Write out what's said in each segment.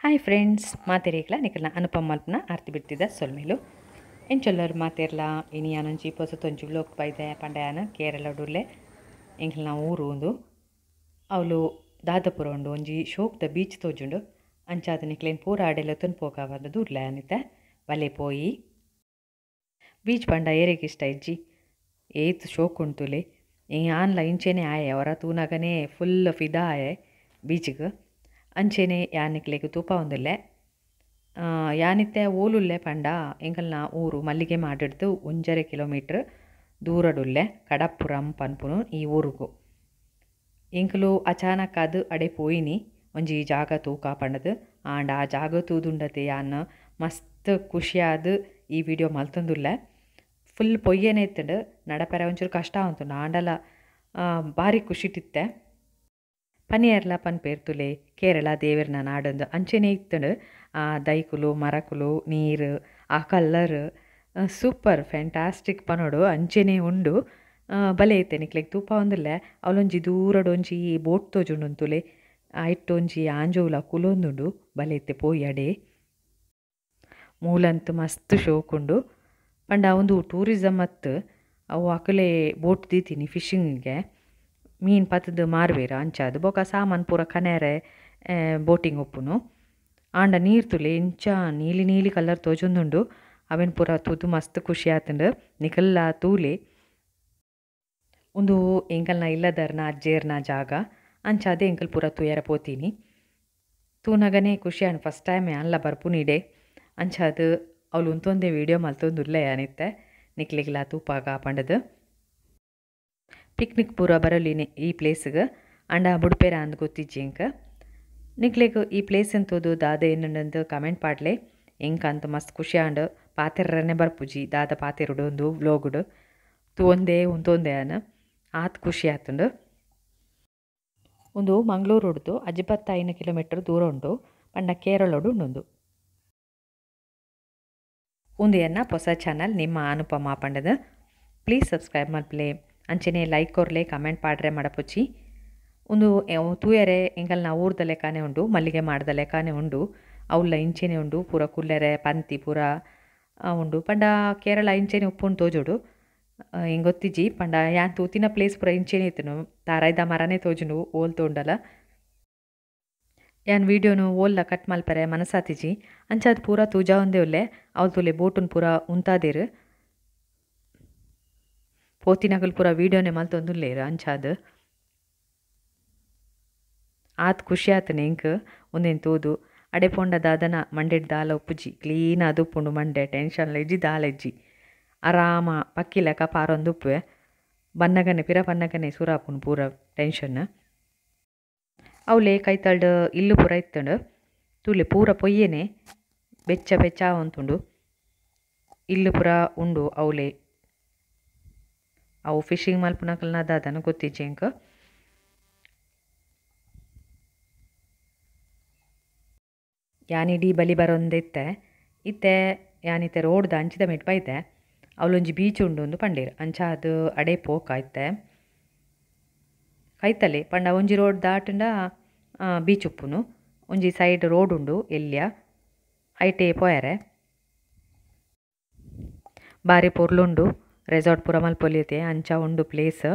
Hi friends, ಮಾತೆರೇಗ್ಲ ನಿಕಲ್ನ ಅನುಪಮ ಮಲ್ಪುನ ಆರ್ತಿ ಬಿಡ್ತಿದ್ದ ಸೊಲ್ಮೆಲು ಎಂಚೊಲ್ಲರು ಮಾತೆರ್ಲ ಇನಿ ಯಾನೊಂಜಿ ಪೊಸತೊಂಜಿ ವ್ಲೋಗ್ ಬೈದೆ ಪಂಡ ಯಾನ್ ಕೇರಳಡುಲ್ಲೆ ಎಂಕಲ್ನ ಊರು ಉಂದು ಅವ್ಲು ದಾದಪುರ ಉಂಡು ಒಂಜಿ ಶೋಕ್ದ ಬೀಚ್ ತೋಜುಂಡು ಅಂಚಾದ್ ನಿಕ್ಲೆನ್ ಪೂರ ಅಡೆಲ ತುನ್ಪೋಗ ದೂರ್ಲ ಯಾನಿತ್ತೆ ಬಲೆ ಪೋಯಿ ಬೀಚ್ ಪಂಡ ಏರೆಗ್ ಇಷ್ಟ ಇಜ್ಜಿ ಏತ್ ಶೋಕ್ ಉಂಟುಲೆ ಆನ್ಲ ಇಂಚೆನೆ ಆಯೆ ಅವರ ತೂನಗನೇ ಫುಲ್ ಫಿದಾ ಆಯೆ ಬೀಚ್ಗ್ ಅಂಚೆನೆ ಯಾನಿಕ್ಲೆಗ್ ತೂಪ ಉಂದುಲ್ಲೆ ಯಾನಿತ್ತೆ ಓಲುಲ್ಲೆ ಪಂಡ ಎಂಕಲ್ನ ಊರು ಮಲ್ಲಿಗೆ ಮಾಡಿಡ್ದು 1.5 ಕಿಲೋಮೀಟ್ರ್ ದೂರಡುಲ್ಲೆ ಕಡಪ್ಪುರಂ ಪನ್ಪುನು ಈ ಊರುಗು ಎಂಕುಲು ಅಚಾನಕ್ ಅದು ಅಡೆ ಪೋಯಿನಿ ಒಂಜಿ ಜಾಗ ತೂಕ ಪಂಡದು ಆಂಡ ಆ ಜಾಗ ತೂದುಂಡತೆ ಯಾನ್ ಮಸ್ತ್ ಖುಷಿಯಾದ ಈ ವಿಡಿಯೋ ಮಲ್ತೊಂದುಲ್ಲೆ ಫುಲ್ ಪೊಯ್ಯೆನೆ ಇತ್ತುಂಡು ನಡಪೆರೆ ಒಂಚೂರು ಕಷ್ಟ ಉಂಟು ಆಂಡಲ ಭಾರಿ ಖುಷಿಟಿತ್ತೆ ಪನಿಯರ್ಲ ಪನ್ಪೇರ್ತುಲೆ ಕೇರಳ ದೇವರ್ನ ನಾಡೊಂದು ಅಂಚೆನೆ ಇತ್ತುಂಡು ಆ ದೈಕುಲು ಮರಕುಲು ನೀರು ಆ ಕಲ್ಲರ್ ಸೂಪರ್ ಫ್ಯಾಂಟಾಸ್ಟಿಕ್ ಪನೋಡು ಅಂಚೆನೆ ಉಂಡು ಬಲೆ ಇತ್ತೆ ನಿಕ್ಲೆಗ್ ತೂಪ ಉಂದುಲ್ಲೆ ಅವಲೊಂಜಿ ದೂರಡೊಂಜಿ ಬೋಟ್ ತೋಜುಂಡು ಉಂತುಲೆ ಐಟೊಂಜಿ ಆಂಜೋವುಲ ಕುಲೊಂದುಂಡು ಬಲೆ ಇತ್ತೆ ಪೋಯಿ ಅಡೆ ಮೂಲಂತು ಮಸ್ತ್ ಶೋಕುಂಡು ಪಂಡ ಉಂದು ಟೂರಿಸಮ್ ಅತ್ತ್ ಅವು ಅಕಲೆ ಬೋಟ್ ದೀತಿನಿ ಫಿಶಿಂಗ್ಗೆ ಮೀನು ಪತ್ತದು ಮಾರುವೆರ್ ಅಂಚಾದ್ ಬೊಕ ಸಾಮಾನು ಪೂರ ಕನೆರೆ ಬೋಟಿಂಗ್ ಉಪ್ಪುನು ಆಂಡ ನೀರು ತುಲೆ ಇಂಚ ನೀಲಿ ನೀಲಿ ಕಲರ್ ತೋಜೊಂದುಂಡು ಅವೆನ್ ಪೂರ ತೂದು ಮಸ್ತ್ ಖುಷಿ ಆತುಂಡು ನಿಕಲ್ಲ ತೂಲೆ ಉಂದು ಎಂಕಲ್ನ ಇಲ್ಲದರ್ನ ಅಜ್ಜೇರ್ನ ಜಾಗ ಅಂಚಾದ್ ಎಂಕಲ್ ಪೂರ ತೂಯರ ಪೋತೀನಿ ತೂನಗನೇ ಖುಷಿ ಆಂಡ್ ಫಸ್ಟ್ ಟೈಮ್ ಯಾನ್ಲ ಬರ್ಪುನಿಡೆ ಅಂಚಾದ್ ಅವ್ಲು ಉಂತೊಂದೇ ವೀಡಿಯೋ ಮಲ್ತೊಂದುಲ್ಲೆ ಯಾನಿತ್ತೆ ನಿಕ್ಲೆಗ್ಲ ತೂಪಾಗ ಪಂಡದು ಪಿಕ್ನಿಕ್ ಪೂರ ಬರೊಲಿನೆ ಈ ಪ್ಲೇಸ್ಗ್ ಆಂಡ ಬುಡ್ಪೆರ ಅಂದ್ ಗೊತ್ತಿಜ್ಜಿ ಎಂಕ್ ನಿಕ್ಲೆಗ್ ಈ ಪ್ಲೇಸ್ ತೂದು ದಾದ ಏನುಂಡು ಕಮೆಂಟ್ ಪಾಡ್ಲೆ ಎಂಕ್ ಅಂತ್ ಮಸ್ತ್ ಖುಷಿ ಆಂಡ್ ಪಾತೆರ್ರನೆ ಬರ್ಪುಜಿ ದಾದ ಪಾತೆರುಡು ಉಂದು ವ್ಲೋಗುಡು ತೂವೊಂದೇ ಉಂತೊಂದೇ ಯಾನ್ ಆತ್ ಖುಷಿ ಆತುಂಡು ಉಂದು ಮಂಗಳೂರುಡ್ದು 55 ಕಿಲೋಮೀಟರ್ ದೂರ ಉಂಡು ಪಂಡ ಕೇರಳೊಡು ಉಂಡು ಉಂದು ಎನ್ನ ಹೊಸ ಚಾನಲ್ ನಿಮ್ಮ ಅನುಪಮ ಪಂಡದು ಪ್ಲೀಸ್ ಸಬ್ಸ್ಕ್ರೈಬ್ ಮಲ್ಪಲೆ ಅಂಚೆನೆ ಲೈಕ್ ಕೊರ್ಲೆ ಕಮೆಂಟ್ ಪಾಡ್ರೆ ಮಡಪುಚಿ ಉಂದು ತೂಯರೆ ಎಂಕಲ್ನ ಊರ್ದ ಲೆಕ್ಕನೆ ಉಂಡು ಮಲ್ಲಿಗೆ ಮಾಡದ ಲೆಕ್ಕನೆ ಉಂಡು ಅವ್ಲ ಇಂಚೆನೆ ಉಂಡು ಪೂರ ಕುಲ್ಲೆರೆ ಪಂತಿ ಪೂರ ಉಂಡು ಪಂಡ ಕೇರಳ ಇಂಚೆನೆ ಉಪ್ಪುಂಡು ತೋಜೋಡು ಎಂಕ್ ಗೊತ್ತಿಜ್ಜಿ ಪಂಡ ಯಾನ್ ತೂತಿನ ಪ್ಲೇಸ್ ಪೂರ ಇಂಚೆನೆ ಇತ್ತುನು ತಾರಾಯ್ದ ಮರನೇ ತೋಜುಂಡು ಓಲ್ ತೋಂಡಲ ಯಾನ್ ವೀಡಿಯೋನು ಓಲ್ಲ ಕಟ್ ಮಲ್ಪರೆ ಮನಸಾತಿಜಿ ಅಂಚಾದ್ ಪೂರ ತೂಜಾವೊಂದೇ ಉಲ್ಲೆ ಅವ್ಲು ತೂಲೆ ಬೋಟುನ್ ಪೂರ ಉಂತಾದೆರ್ ಪೋತಿನಕುಲು ಪೂರ ವೀಡಿಯೋನೆ ಮಲ್ತೊಂದುಲ್ಲೆರ್ ಅಂಚಾದ್ ಆತ್ ಖುಷಿ ಆತುಂಡು ಎಂಕ್ ಉಂದೆನ್ ತೂದು ಅಡೆ ಪೋಂಡ ದಾದನ ಮಂಡೆಡ್ ದಾಲ ಉಪ್ಪುಜಿ ಕ್ಲೀನ್ ಆದ್ ಉಪ್ಪುಂಡು ಮಂಡೆ ಟೆನ್ಷನ್ ಇಜ್ಜಿ ದಾಲ ಇಜ್ಜಿ ಆರಾಮ ಪಕ್ಕಿ ಲೆಕ್ಕ ಪಾರೊಂದು ಉಪ್ಪುವೆ ಬನ್ನಗನೆ ಪಿರ ಬನ್ನಗನೆ ಸುರ ಆಪುಂಡು ಪೂರ ಟೆನ್ಷನ್ ಅವ್ಲೆ ಕೈತಲ್ಡ್ ಇಲ್ಲು ಪೂರ ಇತ್ತುಂಡು ತೂಲೆ ಪೂರ ಪೊಯ್ಯೆನೆ ಬೆಚ್ಚ ಬೆಚ್ಚ ಆವೊಂತುಂಡು ಇಲ್ಲು ಪೂರ ಉಂಡು ಅವ್ಲೆ ಅವು ಫಿಶಿಂಗ್ ಮಲ್ಪುನಕಲ್ನ ದಾದನ ಗೊತ್ತಿಜ್ಜಿ ಎಂಕ್ ಯಾನಿಡೀ ಬಲಿ ಬರೊಂದಿತ್ತೆ ಇತ್ತೆ ಯಾನಿತ್ತೆ ರೋಡ್ದ ಅಂಚಿದ ಮಿಟ್ ಬೈದೆ ಅವ್ಲೊಂಜಿ ಬೀಚ್ ಉಂಡು ಅಂದ್ ಪಂಡೆರ್ ಅಂಚಾದ್ ಅಡೆ ಪೋಕ ಇತ್ತೆ ಕೈತಲೆ ಪಂಡ ಒಂಜಿ ರೋಡ್ ದಾಟುಂಡ ಬೀಚ್ ಉಪ್ಪುನು ಒಂಜಿ ಸೈಡ್ ರೋಡ್ ಉಂಡು ಎಲ್ಯ ಐಟೆ ಪೋಯರೆ ಬಾರಿ ಪೊರ್ಲುಂಡು ರೆಸಾರ್ಟ್ ಪೂರ ಮಲ್ಪೊಲಿಯತೆ ಅಂಚ ಉಂಡು ಪ್ಲೇಸ್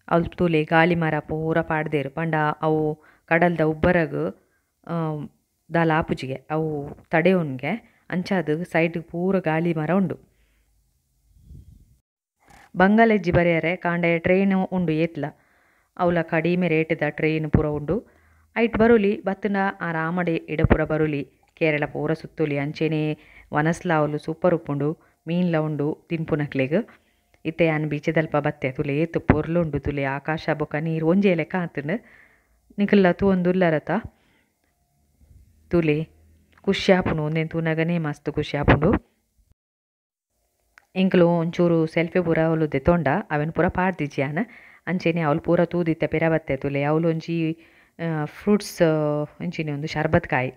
ಅವ್ಲು ತೂಲೆ ಗಾಳಿ ಮರ ಪೂರ ಪಾಡ್ದೆರ್ ಪಂಡ ಅವು ಕಡಲ್ದ ಉಬ್ಬರಗ್ ದಾಲ ಆಪುಜಿಗೆ ಅವು ತಡೆಯುನ್ಗೆ ಅಂಚಾದ್ ಸೈಡ್ ಪೂರ ಗಾಳಿ ಮರ ಉಂಡು ಬಂಗಾಲೆಜ್ಜಿ ಬರೆಯರೆ ಕಾಂಡೆ ಟ್ರೈನ್ ಉಂಡು ಏತ್ಲ ಅವ್ಲ ಕಡಿಮೆ ರೇಟ್ದ ಟ್ರೈನ್ ಪೂರ ಉಂಡು ಐಟ್ ಬರೊಲಿ ಬತ್ತುಂಡ ಆರಾಮಡೆ ಇಡ ಪೂರ ಬರೊಲಿ ಕೇರಳ ಪೂರ ಸುತ್ತೊಲಿ ಅಂಚೆನೆ ವನಸ್ಲ ಅವ್ಲು ಸೂಪರ್ ಉಪ್ಪುಂಡು ಮೀನ್ಲ ಉಂಡು ತಿನ್ಪುನಕ್ಲೆಗ್ ಇತ್ತೆ ಯಾನ್ ಬೀಚದಲ್ಪ ಬತ್ತೆ ತುಲೆ ಏತ್ ಪೊರ್ಲುಂಡು ತುಲೆ ಆಕಾಶ ಬೊಕ ನೀರು ಒಂಜೇ ಲೆಕ್ಕ ಆತುಂಡು ನಿಕಲ್ಲ ತೂವೊಂದುಲ್ಲರತ ತುಲೆ ಖುಷಿ ಆಪುಂಡು ಉಂದೆನ್ ತೂನಗನೇ ಮಸ್ತ್ ಖುಷಿ ಆಪುಂಡು ಎಂಕುಲು ಒಂಚೂರು ಸೆಲ್ಫಿ ಪೂರ ಅವ್ಲು ದೆತೊಂಡ ಅವೆನ್ ಪೂರ ಪಾಡ್ದಿಜ್ಜಿ ಯಾನ್ ಅಂಚೆನೆ ಅವ್ಲು ಪೂರ ತೂದಿತ್ತೆ ಪಿರ ಬತ್ತೆ ತುಲೆ ಅವ್ಲು ಒಂಜಿ ಫ್ರೂಟ್ಸ್ ಇಂಚಿನೆ ಒಂದು ಶರ್ಬತ್ ಕಾಯಿ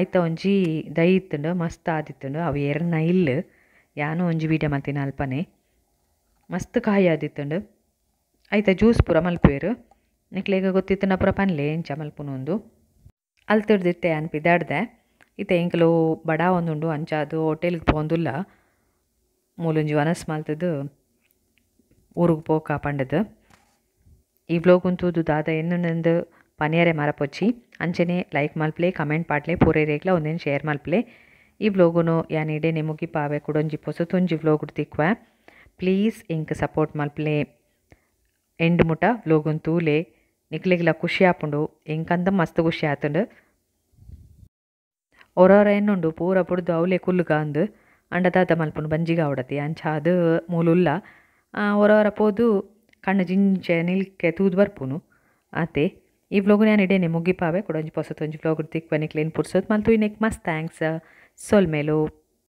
ಐತ ಒಂಜಿ ದೈ ಇತ್ತುಂಡು ಮಸ್ತ್ ಆದಿತ್ತುಂಡು ಅವು ಏರ್ನ ಇಲ್ಲ್ ಯಾನು ಒಂಜಿ ವೀಡಿಯೋ ಮಲ್ತಿನ ಅಲ್ಪನೆ ಮಸ್ತ್ ಕಾಯಿ ಆದಿತ್ತುಂಡು ಐತ ಜ್ಯೂಸ್ ಪೂರ ಮಲ್ಪುವೆರ್ ನಿಕ್ಲೆಗ್ ಗೊತ್ತಿತ್ತುಂಡ ಪೂರ ಪನ್ಲೆ ಎಂಚ ಮಲ್ಪುನು ಉಂದು. ಅಲ್ತಿರ್ದಿತ್ತೆ ಯಾನ್ ಪಿದಾಡ್ದೆ. ಇತ್ತೆ ಎಂಕುಲು ಬಡ ಒಂದುಂಡು ಅಂಚಾದ್ ಹೋಟೆಲ್ಗ್ ಪೋಂದುಲ್ಲ. ಮೂಲೊಂಜಿ ವನಸ್ ಮಲ್ತುದು ಊರುಗು ಪೋಕ ಪಂಡುದು. ಈ ವ್ಲೋಗ್ ತೂದು ದಾದ ಎನ್ನುಂದು ಪನಿಯರೆ ಮರಪೊಚ್ಚಿ. ಅಂಚನೆ ಲೈಕ್ ಮಲ್ಪಲೆ, ಕಮೆಂಟ್ ಪಾಡ್ಲೆ, ಪೂರೆರೆಗ್ಲ ಒಂದೆನ್ ಶೇರ್ ಮಲ್ಪಲೆ. ಈ ವ್ಲೋಗುನು ಯಾನ್ ಇಡೇನೆ ಮುಗಿಪಾವೆ. ಕುಡೊಂಜಿ ಪೊಸತೊಂಜಿ ವ್ಲೋಗ್ ತಿಕ್ಕುವೆ. ಪ್ಲೀಸ್ ಎಂಕ್ ಸಪೋರ್ಟ್ ಮಲ್ಪಲೆ. ಎಂಡ್ ಮುಟ ವ್ಲೋಗುನ್ ತೂಲೆ. ನಿಕ್ಲೆಗ್ಲ ಖುಷಿ ಆಪುಂಡು. ಎಂಕಂತ ಮಸ್ತ್ ಖುಷಿ ಆತುಂಡು. ಒರೊರ ಎನ್ನುಂಡು ಪೂರ ಬುಡ್ದು ಅವ್ಲೆ ಕುಲ್ಲುಗ ಅಂದ್. ಅಂಡ ದಾದ ಮಲ್ಪುನು ಬಂಜಿಗ್ ಆವಡತಿ ಅಂಚಾದ್ ಮೂಲುಲ್ಲ. ಒರೊರ ಪೋದು ಕಣ್ಣು ಜಿಂಚೆ ನಿಲ್ಕೆ ತೂದು ಬರ್ಪುನು ಆತೆ. ಈ ವ್ಲೋಗ್ ಯಾನ್ ಇಡೇನೆ ಮುಗಿಪಾವೆ. ಕುಡೊಂಜಿ ಪೊಸತೊಂಜಿ ವ್ಲೋಗ್ ತಿಕ್ಕುವೆ. ನಿಕ್ಲೆನ್ ಪುರ್ಸೊತ್ ಮಲ್ತು. ಇನ್ನೆಕ್ ಮಸ್ತ್ thanks. ಸೊಲ್ಮೆಲು.